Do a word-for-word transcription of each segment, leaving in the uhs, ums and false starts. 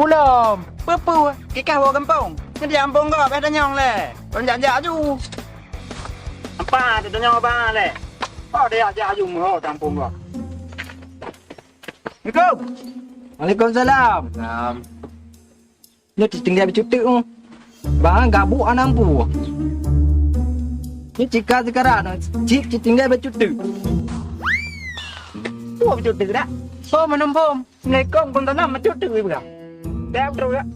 Pulom. Peue-peue? Kikah woe gampông. Nyan di gampông gob, eh, tanyong lé. Kon jak-jak aju. Apa tanyong abang lé? Oh, dia jak aju meuho gampông gob. Assalamualaikum. Waalaikumsalam. Salam. Nyoe cit tinggai bacut teuk, oh. Bang, gabuk anang pu. Nyoe cika sekarang, cit, cit tinggai bacut teuk. Tua bacut teuk dak? Oh, meunum phom. Assalamualaikum, kon tanam bacut teuk, bang. Dah, betul dak?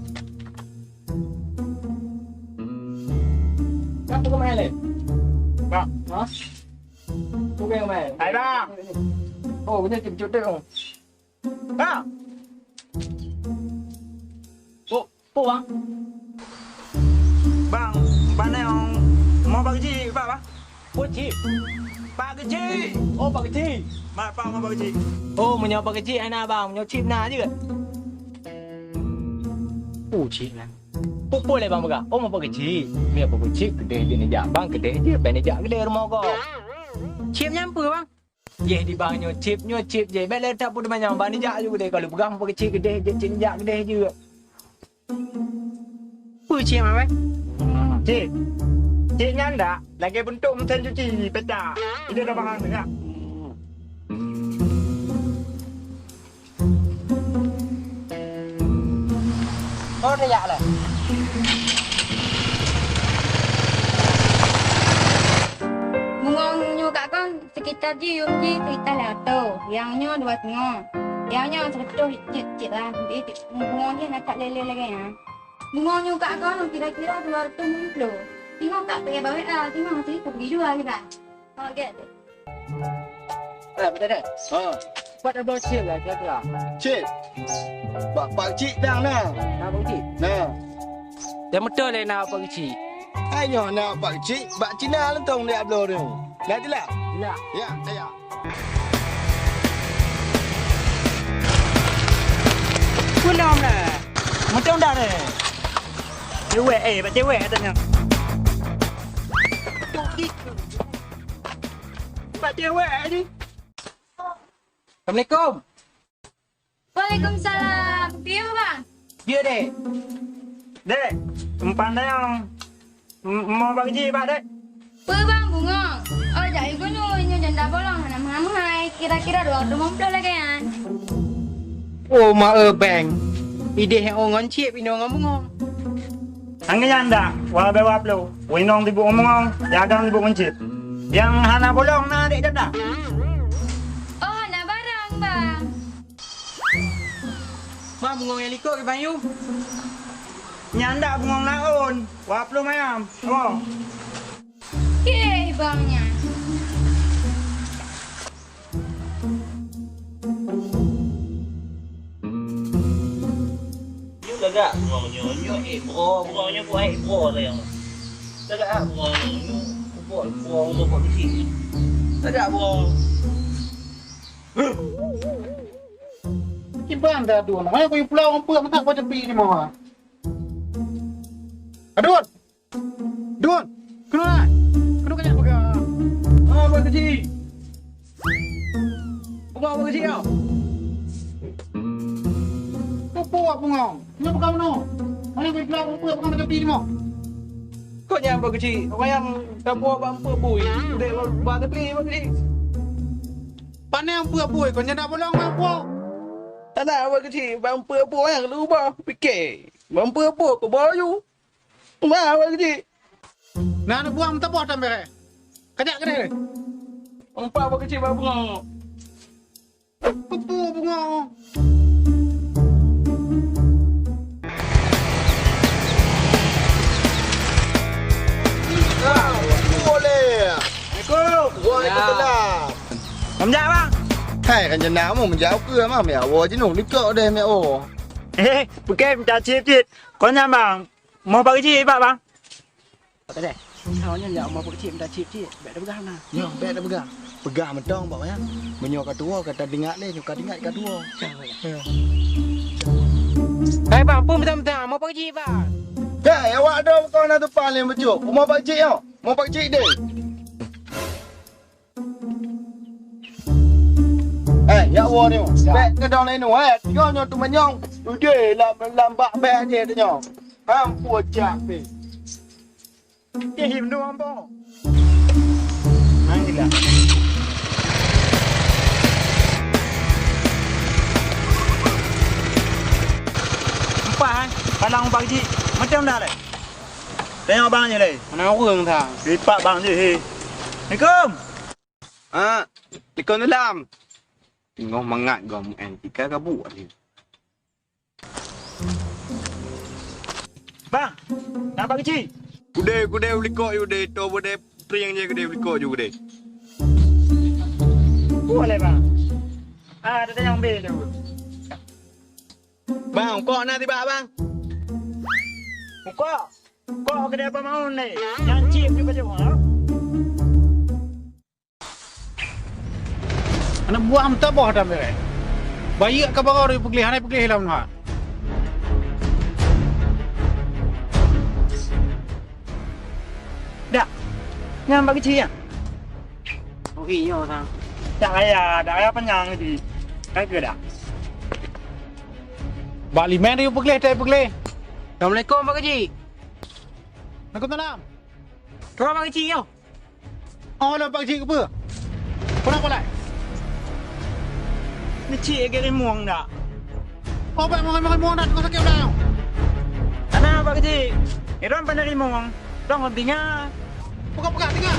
Dah, tu kemana, Le? Bang. Ha? Tu kemana? Hai, bang. Oh, nyoe cit bacut teuk, oh. Bang. Peue, peue, bang? Bang, bang nyang mau Pak Keuchik, Pak, bang? Peue chip? Pak Keuchik. Oh, Pak Keuchik. Mak, Pak, mau Pak Keuchik. Oh, meunyoe Pak Keuchik hana, bang. Meunyoe chip na jeuet. Peue chip na? Peue, peue lé bang peugah? Oh, mau Pak Keuchik. Meunyoe Pak Keuchik, keudeh jeuet neujak bang, keudeh jeuet, bèk neujak keudeh rumoh gob. Chip nyan peue, bang? Yeh di bang nyoe chip, nyoe chip jeh. Bèk lé that peue teuma nyang bang nijak aju keudeh, ka lheueh peugah meupakék chip keudeh jeuet, cit nijak keudeh jeuet. Peue chip, Mak, weh? Chip. Chip nyan dak, lagèe beuntuk meusén cuci, peta. Itu dah bang tengah. Oh, dah yak lah. Bungong nyoe kat kon sekitar jih, yum jih sekitar lhèe reutôh. Nyang nyoe dua teungoh. Nyang nyoe seureutôh cit-cit lah. Jadi, bungong jih na that lé-lé lagèe nyan. Bungong nyoe kat kon kira-kira dua reutôh lhèe ploh. Tengok kat payah bawet lah. Tengok sini pukul dua kita. Oh, get. Eh, betul deh. Ha. Buat double shift lah, kira-kira. Chip. Pak, Pak Cik dang na. Na Pak Cik? Na. Dan betul lé na Pak Cik. Ai nyoe na Pak Cik, bak Cina lentong di abloh tu. Dah jelas? Jelas. Ya, ya. Punom lah. Macam dah deh. Cewek, eh, bak cewek katanya. Bak cewek ni. Assalamualaikum. Waalaikumsalam. Piye, Bang? Piye, Dek? Dek, umpan dayang. M-, mau bak jih, bak, Dek? Peue, Bang, bungong? Oh, jak i gunong, nyoe janda bolong, hana meuhai-meuhai. Kira-kira dua reutôh lima ploh lagèe nyan. Oh, ma, eh, bang. Idéh ngon chip, inoe ngon bungong. Angin nyan dak, wabé waplo. Winong sibuk ngon bungong, jagang sibuk ngon chip. Nyang hana bolong na adék janda. Oh, hana barang, Bang. Bang, bungong nyang likot keu bayu. Nyan dak bungong laon, waplo mayam. Oh. Oke, bang nyan. Nyoe gagak bungong nyoe, nyoe ék bro, bungong nyoe buet ék bro sayang. Gagak ah bungong nyoe, nyoe bro, bro, bro, bro, kecil. Gagak bungong. Kiban dah dua, makanya aku pulang umpuk mata kau tepi ni mah. Adun! Dun! Keunoe! Keunoe kajak peugah! Ah, Abang Keuchik! Peugah Abang Keuchik, ya? Peue-peue Abang Ngong? Nyoe peugah meunoe? Mana bagi peugah peue-peue Abang Keuchik nyoe? Kok nyan Abang Keuchik? Orang nyang tapuwoe bak peue bui? Udép bak tepi Abang Keuchik. Pane peue bui? Kok nyan dak bolong bak peue? Tanah Abang Keuchik, bak peue bui nyang lubah pike. Bak peue bui keuboh yu. Bah, Abang Keuchik. Na neubuang meuteupôh tam bèrèh. Kajak keudeh lé. Umpat Abang Keuchik bak bungoe. Peue bungoe? Boleh. Assalamualaikum. Waalaikumsalam. Ngam jak, Bang? Hai, kan jeunah mu menjawab ke, Bang? Meuwoe jinoe, likot deh meuwoe. Eh, pike minta cit-cit. Kon nyan, Bang. Mau bak jih, Bang? Kata deh, kau nyan jak mau bak cit, minta cit-cit. Bèk tapeugah na. Nyoe, bèk tapeugah. Peugah mantong bak nyan. Meunyoe ka tuwoe, ka teuingat lé, nyoe ka teuingat ka tuwoe. Hai, Bang, peue mantong-mantong, mau bak jih, Bang? Deh, awak dua kau na tupan lé bacut. Mau bak cit nyoe. Mau bak cit deh. Eh, ya Allah ni. Bèk keudong laén, eh. Tiga nyoe tu manyong. Udeh lam, lam bak bèe jih tanyoe. Ampôn jak pih. Ih, him dua ampôn. Nang gila. Empat, eh? Palang Pak Haji. Macam dah leh. Tengok bang je leh. Mana orang tha? Lipat bang je, he. Assalamualaikum. Ah, Assalamualaikum. Teungoh mangat goh meu'en tika gabuk ni. Bang, nak bak keuchik? Kudeh, kudeh, ulikok yu deh, to bodeh trieng je kudeh, ulikok ju kudeh. Boleh, bang. Ah, ada yang ambil tu. Bang, kok na tibak, bang? Kok, kok kena apa mau ni? Yang chip juga cuma. Aneuk buah meutabah dan beureh. Bayeuk ka baroe peugleh, hana peugleh lam ha. Dak. Nyang bak keuchik, ya? Oh, iya, orang. Dak payah, dak payah panyang lagi. Ka keu dak? Bak limen riyu peugleh, tai peugleh. Assalamualaikum, Pak Keuchik. Waalaikumsalam. Keudroe Pak Keuchik, yo. Oh, lôn Pak Keuchik keupeue? Peue na peulai? Keuchik gét limong dak? Oh, bèk meurimong-rimong dak, teungoh sakét ulèe nyoe. Hana, Pak Keuchik. Iron pandai limong. Dong tinga. Peugah-peugah tinga.